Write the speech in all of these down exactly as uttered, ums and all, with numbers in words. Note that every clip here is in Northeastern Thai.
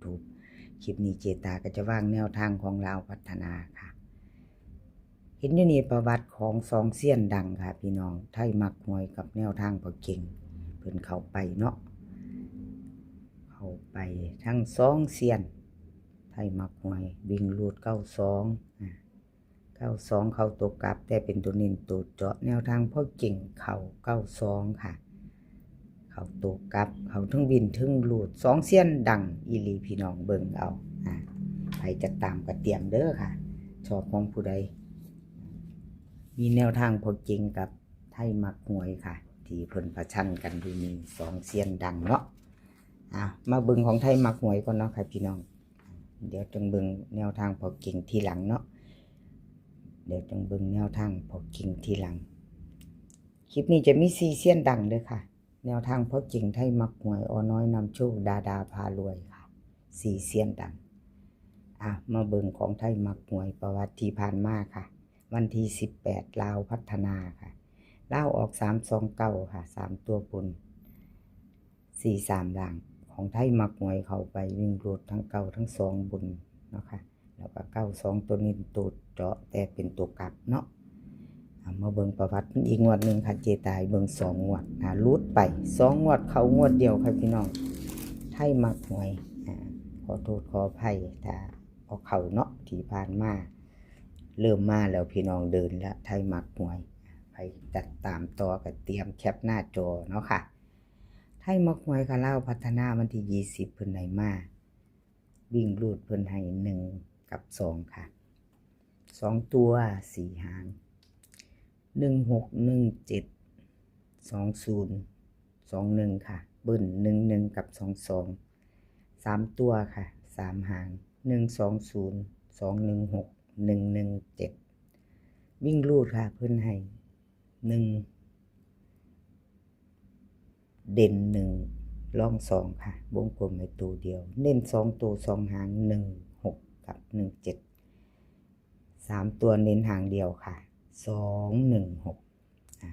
YouTube คลิปนี้เจตาก็จะวางแนวทางของลาวพัฒนาค่ะ เห็นอยู่นี่ประวัติของสองเซียนดังค่ะพี่น้อง ไทยมักหวยกับแนวทางพ่อเก่ง เพิ่นเข้าไปเนาะ เข้าไปทั้งสองเซียน ไทยมักหวยวิ่งรูดเก้าสอง อ่ะ เก้าสอง เข้าตัวกลับ แต่เป็นตัวเน้นตัวเจาะ แนวทางพ่อเก่งเข้าเก้าสองค่ะ เข้าตัวกลับ เข้าทั้งวิ่งทั้งรูด สองเซียนดังอีหลีพี่น้องเบิ่งเอา อ่ะ ใครจะตามก็เตรียมเด้อค่ะ ชอบของผู้ใด มีแนวทางพ่อเก่งกับไทยมักหวยค่ะ ที่เพิ่นประชันกันอยู่นี่สองเซียนดังเนาะ อ่ะ มาเบิ่งของไทยมักหวยก่อนเนาะค่ะพี่น้อง เดี๋ยวจั่งเบิ่งแนวทางพ่อเก่งทีหลังเนาะ เดี๋ยวจั่งเบิ่งแนวทางพ่อเก่งทีหลัง คลิปนี้จะมีสี่เซียนดังเด้อค่ะ แนวทางพ่อเก่งไทยมักหวย อ.น้อยนำโชค ดาดาพารวยค่ะ สี่เซียนดัง อ่ะ มาเบิ่งของไทยมักหวยประวัติที่ผ่านมาค่ะ วันที่สิบแปด ลาวพัฒนาค่ะ ลาวออกสามสองเก้าค่ะ สามตัวบน สี่สามล่าง ของไทยมักหวยเข้าไปวิ่งรูดทั้งเก้าทั้งสองบนเนาะค่ะ แล้วก็เก้าสอง ตัวนี้ตัวเจาะ แต่เป็นตัวกลับเนาะ เอามาเบิ่งประวัติอีกงวดหนึ่งค่ะ เจตาเบิ่งสองงวดนะ หลุดไปสองงวด เข้างวดเดียวค่ะพี่น้อง ไทยมักหวย อ่า ขอโทษขออภัยถ้าบ่เข้าเนาะ ที่ผ่านมา เริ่มมาแล้วพี่น้อง เดินละ ไทยมักหวย ไปจัดตามต่อก็เตรียมแคปหน้าจอเนาะค่ะ ไทยมักหวยค่ะ ลาวพัฒนาวันที่ยี่สิบ เพิ่นให้มา วิ่งรูดเพิ่นให้หนึ่งกับสองค่ะ สองตัวสี่หาง หนึ่งหก หนึ่งเจ็ด สองศูนย์ สองหนึ่งค่ะ เบิ้ล หนึ่งหนึ่ง กับ สองสอง สามตัวค่ะ สามหาง หนึ่งสองศูนย์ สองหนึ่งหก หนึ่งหนึ่งเจ็ด วิ่งรูดค่ะ เพิ่นให้หนึ่ง เด่นหนึ่ง รองสองค่ะ วงกลมไว้ตัวเดียว เน้นสองตัวสองหาง หนึ่งหก กับ หนึ่งเจ็ด สามตัวเน้นหางเดียวค่ะ สองหนึ่งหก อ่า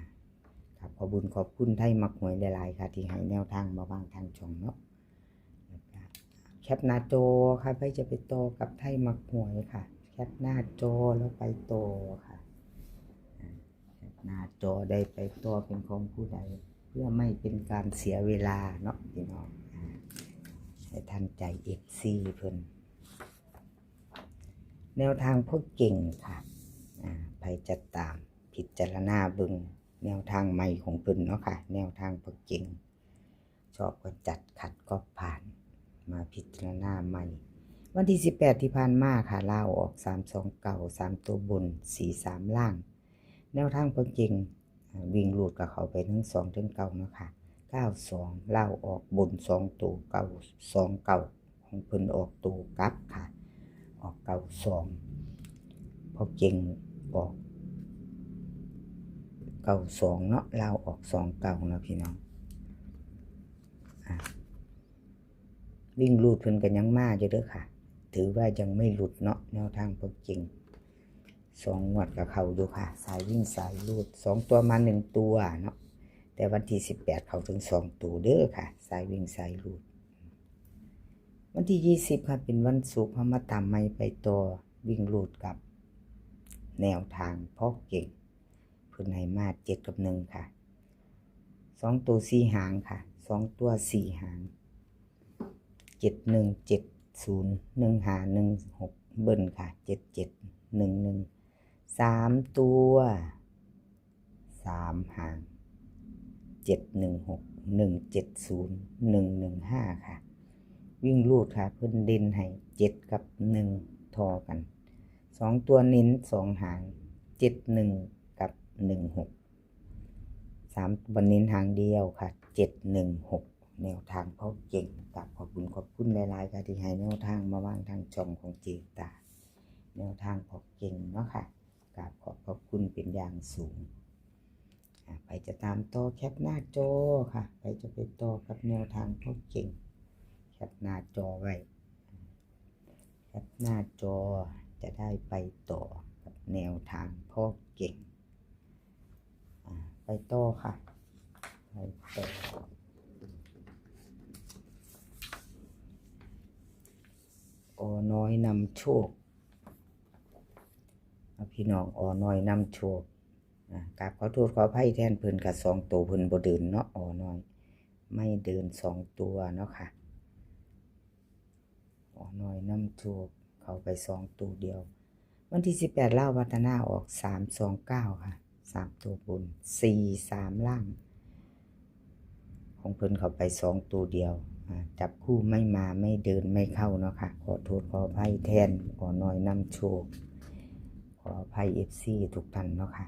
ครับ ขอบคุณ ขอบคุณไทยมักหวยหลายๆค่ะ ที่ให้แนวทางมาวางทางช่องเนาะ แคปหน้าจอค่ะ ใครจะไปต่อกับไทยมักหวยค่ะ แคปหน้าจอแล้วไปต่อค่ะ อ่า แคปหน้าจอได้ไปต่อเป็นของผู้ใด เพื่อไม่เป็นการเสียเวลาเนาะพี่น้อง อ่า ให้ทันใจ เอฟซี เพิ่น แนวทางพ่อเก่งค่ะ อ่า ใครจะตามพิจารณาเบิ่งแนวทางใหม่ของเพิ่นเนาะค่ะ แนวทางพ่อเก่ง ชอบก็จัด ขัดก็ผ่าน มาพิจารณาใหม่ วันที่สิบแปด ที่ผ่านมาค่ะ ลาวออกสามสองเก้า สามตัวบน สี่สามล่าง แนวทางพ่อเก่ง อ่า วิ่งรูดกับเขาไปทั้งสองทั้งเก้าเนาะค่ะ เก้าสอง ลาวออกบนสองตัว เก้าสองเก้า ของเพิ่นออกตัวกลับค่ะ ออกเก้าสอง พ่อเก่งออกเก้าสองเนาะ ลาวออกสองเก้าเนาะพี่น้อง อ่ะ วิ่งรูดเพิ่นก็ยังมาอยู่เด้อค่ะ ถือว่ายังไม่หลุดเนาะ แนวทางพ่อเก่ง สองงวดก็เข้าอยู่ค่ะ สายวิ่งสายรูด สองตัวมาหนึ่งตัวเนาะ แต่วันที่สิบแปด เข้าถึงสองตัวเด้อค่ะ สายวิ่งสายรูด วันที่ยี่สิบค่ะ เป็นวันศุกร์ เฮามาตามใหม่ไปต่อ วิ่งรูดกับแนวทางพ่อเก่ง เพิ่นให้มาเจ็ดกับหนึ่งค่ะ สองตัวสี่หางค่ะ สองตัวสี่หาง เจ็ดหนึ่ง เจ็ดศูนย์ หนึ่งห้า หนึ่งหก เบิ้ลค่ะ เจ็ดเจ็ด หนึ่งหนึ่ง สามตัว สามหาง เจ็ดหนึ่งหก หนึ่งเจ็ดศูนย์ หนึ่งหนึ่งห้า ค่ะ วิ่งรูดค่ะ เพิ่นเด่นให้เจ็ดกับหนึ่งทอกัน สองตัวเน้นสองหาง เจ็ดหนึ่ง กับ หนึ่งหก สามตัวเน้นหางเดียวค่ะ เจ็ดหนึ่งหก แนวทางพ่อเก่ง กราบขอบคุณ ขอบคุณหลายๆค่ะ ที่ให้แนวทางมาวางทางช่องของเจตา แนวทางพ่อเก่งเนาะค่ะ กราบขอบพระคุณเป็นอย่างสูง อ่ะ ไปจะตามต่อ แคปหน้าจอค่ะ ไปจะไปต่อกับแนวทางพ่อเก่ง แคปหน้าจอไว้ แคปหน้าจอ จะได้ไปต่อกับแนวทางพ่อเก่ง อ่ะ ไปต่อค่ะ ไปต่อ อ่ะ โชค เอาพี่น้อง อ.น้อยนำโชค อ่ะ กราบขอโทษขออภัยแทนเพิ่นค่ะ สองตัวเพิ่นบ่เดินเนาะ อ.น้อย ไม่เดินสองตัวเนาะค่ะ อ.น้อยนำโชค เข้าไปสองตัวเดียว วันที่สิบแปด ลาวพัฒนาออก สามสองเก้า ค่ะ สามตัวบน สี่สาม ล่าง ของเพิ่นเข้าไปสองตัวเดียว อ่า จับคู่ไม่มา ไม่เดิน ไม่เข้าเนาะค่ะ ขอโทษขออภัยแทน อ.น้อยนำโชค ขออภัย เอฟซี ทุกท่านเนาะค่ะ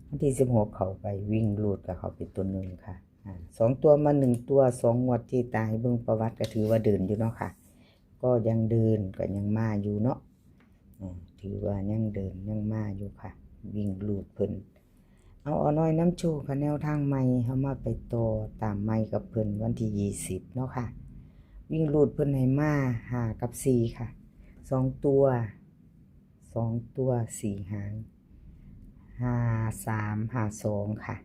วันที่สิบหก เข้าไปวิ่งรูดกับเขาเป็นตัวหนึ่งค่ะ อ่า สองตัวมาหนึ่งตัว สองงวดที่ตายเบิ่งประวัติก็ถือว่าเดินอยู่เนาะค่ะ ก็ยังเดิน ก็ยังมาอยู่เนาะ อ่า ถือว่ายังเดินยังมาอยู่ค่ะ วิ่งรูดเพิ่น เอา อ.น้อยนำโชคค่ะ แนวทางใหม่ เฮามาไปต่อตามใหม่กับเพิ่นวันที่ยี่สิบเนาะค่ะ วิ่งรูดเพิ่นให้มา ห้ากับสี่ ค่ะ สองตัว สองตัว สี่หาง ห้าสาม ห้าสอง ค่ะ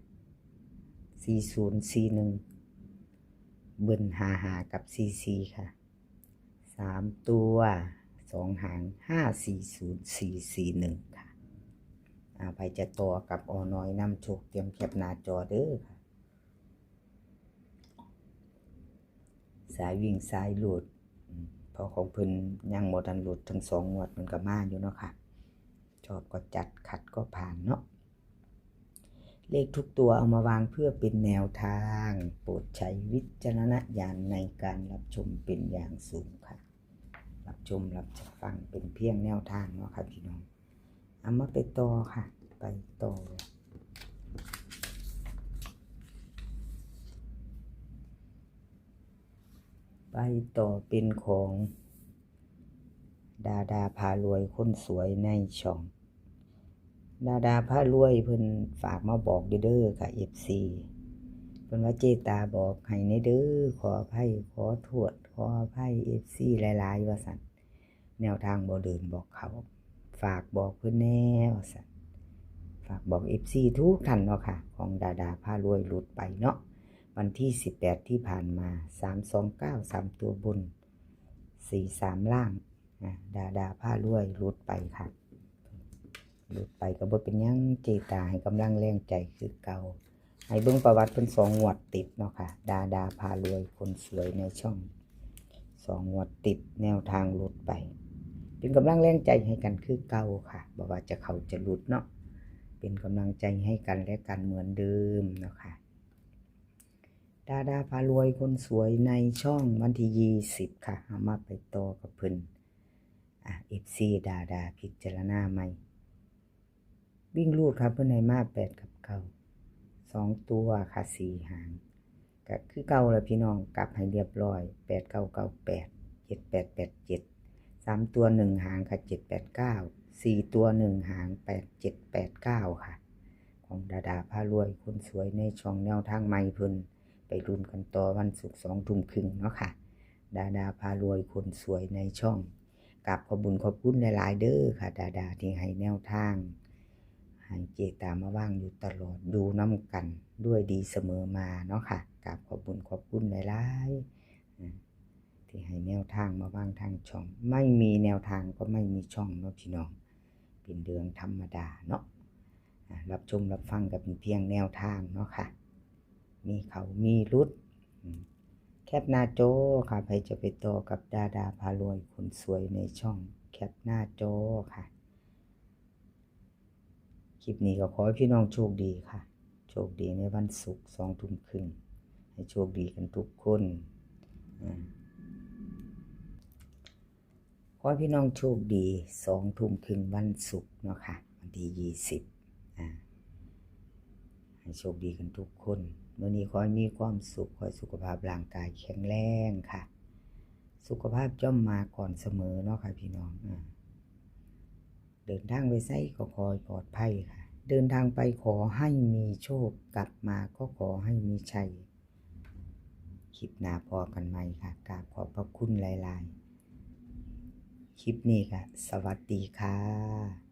สี่ศูนย์ สี่หนึ่ง เบิ้ล ห้าห้า กับ สี่สี่ ค่ะ สามตัว สองหาง ห้าสี่ศูนย์ สี่สี่หนึ่ง ค่ะ อ่า ไปจะต่อกับ อ.น้อยนำโชค เตรียมแคปหน้าจอเด้อค่ะ สายวิ่งสายรูด อืม เพราะของเพิ่นยังบ่ทันรูดทั้งสองงวด มันก็มาอยู่เนาะค่ะ ชอบก็จัด ขัดก็ผ่านเนาะ เลขทุกตัวเอามาวางเพื่อเป็นแนวทาง โปรดใช้วิจารณญาณในการรับชมเป็นอย่างสูงค่ะ รับชมรับฟังเป็นเพียงแนวทางเนาะค่ะพี่น้อง เอามาไปต่อค่ะ ไปต่อ ไปต่อเป็นของ ดาดาพารวยคนสวยในช่อง ดาดาพารวยเพิ่นฝากมาบอกอยู่เด้อค่ะ เอฟซี เพิ่นว่า "เจตาบอกให้แหน่เด้อ ขออภัย ขอโทษ ขออภัย เอฟซี หลายๆ" ว่าซั่น แนวทางบ่เดินบอกเขา ฝากบอกเพิ่นแหน่ว่าซั่น ฝากบอก เอฟซี ทุกท่านเนาะค่ะ ของดาดาพารวยหลุดไปเนาะ วันที่สิบแปดที่ผ่านมา สามสองเก้า สามตัวบน สี่สาม ล่าง นะ ดาดาพารวยหลุดไปค่ะ หลุดไปก็บ่เป็นหยัง เจตาให้กำลังแรงใจคือเก่า ให้เบิ่งประวัติเพิ่นสองงวดติดเนาะค่ะ ดาดาพารวยคนสวยในช่อง สองงวดติดแนวทางหลุดไป เป็นกำลังแรงใจให้กันคือเก่าค่ะ บ่ว่าจะเข้าจะหลุดเนาะ เป็นกำลังใจให้กันและกันเหมือนเดิมเนาะค่ะ ดาดาพารวยคนสวยในช่องวันที่ยี่สิบค่ะ เอามาไปต่อกับเพิ่น อ่ะ เอฟซี ดาดาพิจารณาใหม่ วิ่งรูดค่ะ เพิ่นให้มาแปดกับเก้า สองตัวค่ะ สี่หาง ก็คือเก่าแล้วพี่น้อง กลับให้เรียบร้อย แปดเก้าเก้าแปด เจ็ดแปดแปดเจ็ด สามตัวหนึ่งหางค่ะ เจ็ดแปดเก้า สี่ตัวหนึ่งหาง แปดเจ็ดแปดเก้า ค่ะ ของดาดาพารวยคนสวยในช่องแนวทางใหม่เพิ่น ไปลุ้นกันต่อวันศุกร์สองทุ่มครึ่งเนาะค่ะ ดาดาพารวยคนสวยในช่อง กราบขอบบุญขอบคุณหลายๆเด้อค่ะ ดาดาที่ให้แนวทาง ให้เจตามาวางอยู่ตลอด อยู่นำกันด้วยดีเสมอมาเนาะค่ะ กราบขอบบุญขอบคุณหลายๆ อ่า ที่ให้แนวทางมาวางทางช่อง ไม่มีแนวทางก็ไม่มีช่องเนาะพี่น้อง เป็นเรื่องธรรมดาเนาะ อ่า รับชมรับฟังก็เป็นเพียงแนวทางเนาะค่ะ มีเข้ามีหลุด อืม แคปหน้าจอค่ะ ใครจะไปต่อกับดาดาพารวยคนสวยในช่อง แคปหน้าจอค่ะ คลิปนี้ก็ขอให้พี่น้องโชคดีค่ะ โชคดีในวันศุกร์สองทุ่มครึ่ง ให้โชคดีกันทุกคน อ่า ขอให้พี่น้องโชคดีสองทุ่มครึ่งวันศุกร์เนาะค่ะ วันที่ยี่สิบ อ่า ให้โชคดีกันทุกคน มื้อนี้ขอให้มีความสุข ขอให้สุขภาพร่างกายแข็งแรงค่ะ สุขภาพย่อมมาก่อนเสมอเนาะค่ะพี่น้อง อ่า เดินทางไปไสก็ขอให้ปลอดภัยค่ะ เดินทางไปขอให้มีโชค กลับมาก็ขอให้มีชัย คลิปหน้าพ้อกันใหม่ค่ะ กราบขอบพระคุณหลายๆ คลิปนี้ก็สวัสดีค่ะ